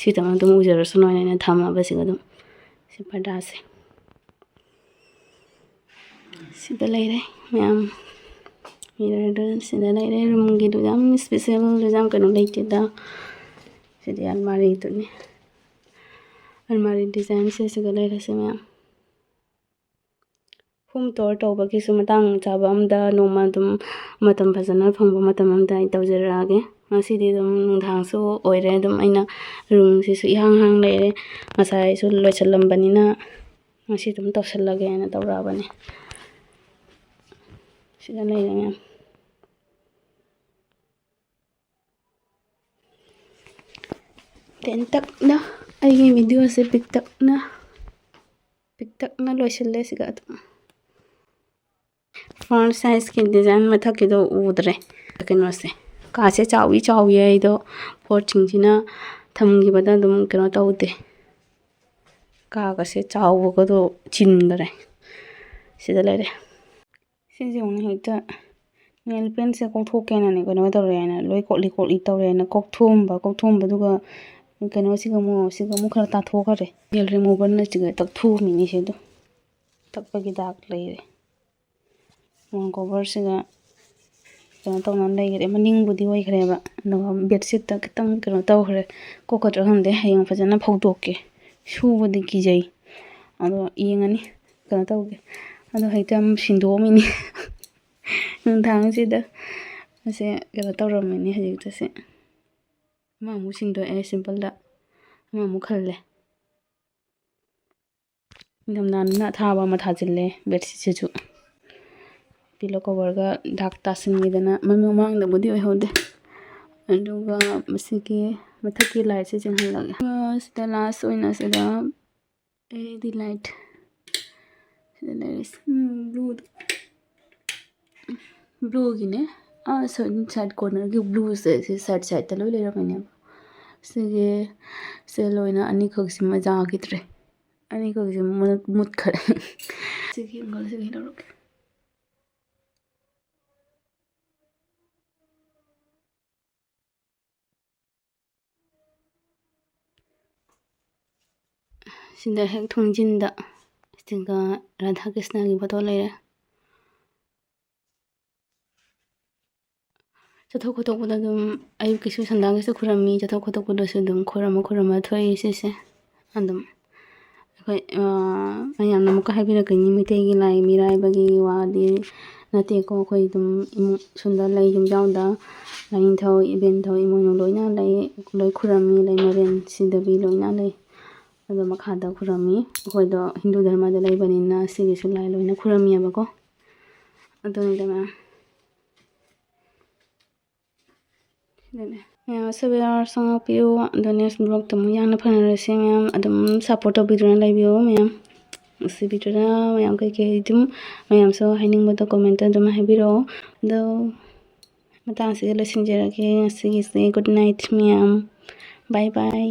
ꯁꯤꯇꯃꯛ ꯑꯗꯨꯝ ꯎꯖꯔꯁꯅꯨ ꯍꯥꯏꯅ ꯑꯩꯅ ꯊꯝꯃꯕ ꯁꯤꯒ ꯑꯗꯨꯝ꯫ ꯁꯤ ꯄꯔꯗꯥꯁꯦ ꯁꯤꯗ ꯂꯩꯔꯦ ꯃꯌꯥꯝ꯫ Mirrorꯗꯨ ꯁꯤꯗ ꯂꯩꯔꯦ꯫ Roomꯒꯤꯗꯨ ꯌꯥꯝ specialꯗꯨ ꯌꯥꯝ ꯀꯩꯅꯣ ꯂꯩꯇꯦꯗ꯫ ꯁꯤꯗꯤ ꯑꯜꯃꯥꯔꯤꯗꯨꯅꯤ꯫ ꯑꯜꯃꯥꯔꯤ ꯗꯤꯖꯥꯏꯟꯁꯦ ꯁꯤꯒ ꯂꯩꯔꯦ ꯁꯤ ꯃꯌꯥꯝ꯫ ꯍꯣꯝ ꯇꯨꯔ ꯇꯧꯕꯒꯤꯁꯨ ꯃꯇꯥꯡ ꯆꯥꯕ ꯑꯝꯗ ꯅꯣꯡꯃ ꯑꯗꯨꯝ ꯃꯇꯝ ꯐꯖꯅ ꯐꯪꯕ ꯃꯇꯝ ꯑꯝꯗ ꯑꯩ ꯇꯧꯖꯔꯛꯑꯒꯦ꯫ ꯉꯁꯤꯗꯤ ꯑꯗꯨꯝ ꯅꯨꯡꯗꯥꯡꯁꯨ ꯑꯣꯏꯔꯦ, ꯑꯗꯨꯝ ꯑꯩꯅ ꯔꯨꯝꯁꯤꯁꯨ ꯏꯍꯥꯡ ꯍꯥꯡ ꯂꯩꯔꯦ꯫ ꯉꯁꯥꯏꯁꯨ ꯂꯣꯏꯁꯤꯜꯂꯝꯕꯅꯤꯅ ꯉꯁꯤ ꯑꯗꯨꯝ ꯇꯧꯁꯤꯜꯂꯒꯦꯅ ꯇꯧꯔꯛꯑꯕꯅꯤ꯫ ꯁꯤꯗ ꯂꯩꯔꯦ ꯃꯌꯥꯝ꯫ ꯇꯦꯟꯇꯛꯅ ꯑꯩꯒꯤ ꯚꯤꯗꯤꯑꯣꯁꯦ ꯄꯤꯛꯇꯛꯅ ꯄꯤꯛꯇꯛꯅ ꯂꯣꯏꯁꯤꯜꯂꯦ ꯁꯤꯒ ꯑꯗꯨꯝ꯫ ꯐ꯭ꯔꯟ ꯁꯥꯏꯖꯀꯤ ꯗꯤꯖꯥꯏꯟ ꯃꯊꯛꯀꯤꯗꯣ ꯎꯗ꯭ꯔꯦ꯫ ꯀꯩꯅꯣꯁꯦ, ꯀꯥꯁꯦ ꯆꯥꯎꯏ ꯆꯥꯎꯏ ꯑꯩꯗꯣ ꯄꯣꯠꯁꯤꯡꯁꯤꯅ ꯊꯝꯈꯤꯕꯗ ꯑꯗꯨꯝ ꯀꯩꯅꯣ ꯇꯧꯗꯦ꯫ ꯀꯥꯒꯁꯦ ꯆꯥꯎꯕꯒꯗꯣ ꯆꯤꯟꯈꯔꯦ꯫ ꯁꯤꯗ ꯂꯩꯔꯦ꯫ ꯁꯤꯁꯦ ꯑꯃꯨꯛ ꯍꯦꯛꯇ ꯅꯦꯜ ꯄꯦꯟꯁꯦ ꯀꯣꯛꯊꯣꯛꯀꯦꯅꯅꯦ ꯀꯩꯅꯣ ꯇꯧꯔꯦꯅ ꯂꯣꯏ ꯀꯣꯠꯂꯤ ꯀꯣꯠꯂꯤ ꯇꯧꯔꯦꯅ ꯀꯣꯛꯊꯣꯛꯑꯝꯕ꯫ ꯀꯣꯛꯊꯣꯛꯑꯝꯕꯗꯨꯒ ꯀꯩꯅꯣꯁꯤꯒ ꯑꯃꯨꯛ ꯁꯤꯒ ꯑꯃꯨꯛ ꯈꯔ ꯇꯥꯊꯣꯛꯈ꯭ꯔꯦ꯫ ꯅꯦꯜ ꯔꯤꯃꯨꯚꯔꯅ ꯁꯤꯒ ꯇꯛꯊꯣꯛꯑꯝꯃꯤꯅꯦ ꯁꯤꯗꯣ꯫ ꯇꯛꯄꯒꯤ ꯗꯥꯛ ꯂꯩꯔꯦ꯫ ꯃꯣꯟ ꯀꯣꯚꯔꯁꯤꯒ ꯀꯩꯅꯣ ꯇꯧꯅ ꯂꯩꯈ꯭ꯔꯦ꯫ ꯃꯅꯤꯡꯕꯨꯗꯤ ꯑꯣꯏꯈ꯭ꯔꯦꯕ, ꯑꯗꯨꯒ ꯕꯦꯠꯁꯤꯠꯇ ꯈꯤꯇꯪ ꯀꯩꯅꯣ ꯇꯧꯈ꯭ꯔꯦ꯫ ꯀꯣꯛꯀꯗ꯭ꯔꯥ ꯈꯪꯗꯦ, ꯍꯌꯦꯡ ꯐꯖꯅ ꯐꯧꯗꯣꯛꯀꯦ꯫ ꯁꯨꯕꯗꯤ ꯀꯤꯖꯩ, ꯑꯗꯣ ꯌꯦꯡꯉꯅꯤ, ꯀꯩꯅꯣ ꯇꯧꯒꯦ꯫ ꯑꯗꯣ ꯍꯦꯛꯇ ꯑꯃꯨꯛ ꯁꯤꯟꯗꯣꯛꯑꯝꯃꯤꯅꯤ ꯅꯨꯡꯗꯥꯡꯁꯤꯗ꯫ ꯑꯁꯦ ꯀꯩꯅꯣ ꯇꯧꯔꯝꯃꯤꯅꯤ ꯍꯧꯖꯤꯛꯇꯁꯦ꯫ ꯑꯃꯃꯨꯛ ꯁꯤꯟꯗꯣꯛꯑꯦ ꯁꯤꯝꯄꯜꯗ, ꯑꯃꯃꯨꯛ ꯈꯜꯂꯦ꯫ ꯅꯤꯡꯊꯝꯊꯥꯅꯤꯅ ꯑꯊꯥꯕ ꯑꯃ ꯊꯥꯖꯤꯜꯂꯦ ꯕꯦꯠꯁꯤꯠꯁꯤꯁꯨ꯫ ꯄꯤꯂꯣ ꯀꯣꯚꯔꯒ ꯗꯥꯛ ꯇꯥꯁꯤꯟꯈꯤꯗꯅ ꯃꯃꯤꯡ ꯃꯃꯥꯡꯗꯕꯨꯗꯤ ꯑꯣꯏꯍꯧꯗꯦ꯫ ꯑꯗꯨꯒ ꯃꯁꯤꯒꯤ ꯃꯊꯛꯀꯤ ꯂꯥꯏꯠꯁꯦ ꯆꯤꯡꯍꯜꯂꯒꯦ꯫ ꯑꯗꯨꯒ ꯁꯤꯗ ꯂꯥꯁ ꯑꯣꯏꯅ ꯁꯤꯗ ꯑꯦꯜ ꯏ ꯗꯤ ꯂꯥꯏꯠ꯫ ꯁꯤꯗ ꯂꯩꯔꯤꯁꯦ, ꯎꯝ, ꯕ꯭ꯂꯨꯗ꯫ ꯕ꯭ꯂꯨꯒꯤꯅꯦ꯫ ꯑꯥ, ꯁ-, ꯁꯥꯏꯠ ꯀꯣꯔꯅꯔꯒꯤ ꯕ꯭ꯂꯨꯁꯦ ꯁꯤ ꯁꯥꯏꯠ ꯁꯥꯏꯠꯇ ꯂꯣꯏ ꯂꯩꯔꯝꯃꯤꯅꯦꯕ꯫ ꯁꯤꯒꯤ ꯁꯦ ꯂꯣꯏꯅ ꯑꯅꯤꯈꯛꯁꯤꯃ ꯌꯥꯈꯤꯗ꯭ꯔꯦ꯫ ꯑꯅꯤꯈꯛꯁꯤꯃ ꯃꯨꯠ-, ꯃꯨꯠꯈ꯭ꯔꯦ꯫ ꯁꯤꯒꯤ ꯑꯦꯡꯒꯜꯁꯤꯒ ꯂꯧꯔꯛꯀꯦ꯫ ꯁꯤꯗ ꯍꯦꯛ ꯊꯣꯡꯖꯤꯟꯗ ꯁꯤꯒ ꯔꯥꯙꯥ ꯀ꯭ꯔꯤꯁꯅꯒꯤ ꯐꯣꯇꯣ ꯂꯩꯔꯦ꯫ ꯆꯠꯊꯣꯛ ꯈꯣꯠꯇꯣꯛꯄꯗ ꯑꯗꯨꯝ ꯑꯌꯨꯛꯀꯤꯁꯨ ꯁꯟꯗꯥꯒꯤꯁꯨ ꯈꯨꯔꯝꯃꯤ, ꯆꯠꯊꯣꯛ ꯈꯣꯠꯇꯣꯛꯄꯗꯁꯨ ꯑꯗꯨꯝ ꯈꯨꯔꯝꯃ ꯈꯨꯔꯝꯃ ꯊꯣꯛꯏ ꯁꯤꯁꯦ꯫ ꯑꯗꯨꯝ ꯑꯩꯈꯣꯏ, ꯑ, ꯃꯌꯥꯝꯅ ꯑꯃꯨꯛꯀ ꯍꯥꯏꯕꯤꯔꯛꯀꯅꯤ, ꯃꯩꯇꯩꯒꯤ ꯂꯥꯏ ꯃꯤꯔꯥꯏꯕꯒꯤ ꯋꯥꯗꯤ ꯅꯠꯇꯦꯀꯣ꯫ ꯑꯩꯈꯣꯏ ꯑꯗꯨꯝ ꯏꯃꯨꯡ ꯁꯣꯝꯗ ꯂꯩ, ꯌꯨꯝꯖꯥꯎꯗ ꯂꯥꯏꯅꯤꯡꯊꯧ, ꯏꯕꯦꯟꯊꯧ, ꯏꯃꯣꯏꯅꯨ ꯂꯣꯏꯅ ꯂꯩ, ꯂꯣꯏ ꯈꯨꯔꯝꯃꯤ, ꯂꯩꯃꯔꯦꯟ ꯁꯤꯗꯕꯤ ꯂꯣꯏꯅ ꯂꯩ꯫ ꯑꯗꯣ ꯃꯈꯥꯗ ꯈꯨꯔꯝꯃꯤ꯫ ꯑꯩꯈꯣꯏꯗꯣ ꯍꯤꯟꯗꯨ ꯙꯔꯃꯗ ꯂꯩꯕꯅꯤꯅ ꯁꯤꯒꯤꯁꯨ ꯂꯥꯏ ꯂꯣꯏꯅ ꯈꯨꯔꯝꯃꯤꯑꯕꯀꯣ꯫ ꯑꯗꯨꯅꯤꯗ ꯃꯌꯥꯝ꯫ ꯑꯗꯨꯅꯦ꯫ ꯃꯌꯥꯝ ꯑꯁꯤꯕ ꯌꯥꯎꯔꯁꯨ ꯉꯥꯛꯄꯤꯌꯨ꯫ ꯑꯗꯨꯅꯦ ꯕ꯭ꯂꯣꯛꯇ ꯑꯃꯨꯛ ꯌꯥꯝꯅ ꯐꯅꯔꯁꯤ ꯃꯌꯥꯝ꯫ ꯑꯗꯨꯝ ꯁꯞꯄꯣꯔꯠ ꯇꯧꯕꯤꯗꯨꯅ ꯂꯩꯕꯤꯌꯨ ꯃꯌꯥꯝ꯫ ꯁꯤ ꯚꯤꯗꯤꯑꯣꯗ ꯃꯌꯥꯝ ꯀꯩꯀꯩ ꯑꯗꯨꯝ ꯃꯌꯥꯝꯁꯨ ꯍꯥꯏꯅꯤꯡꯕꯗꯣ ꯀꯣꯃꯦꯟꯇ ꯑꯗꯨꯝ ꯍꯥꯏꯕꯤꯔꯛꯑꯣ꯫ ꯑꯗꯣ ꯃꯇꯥꯡꯁꯤꯗ ꯂꯣꯏꯁꯤꯟꯖꯔꯒꯦ ꯉꯁꯤꯒꯤꯁꯦ꯫ ꯒꯨꯗ ꯅꯥꯏꯠ ꯃꯌꯥꯝ꯫ ꯕꯥꯏ ꯕꯥꯏ꯫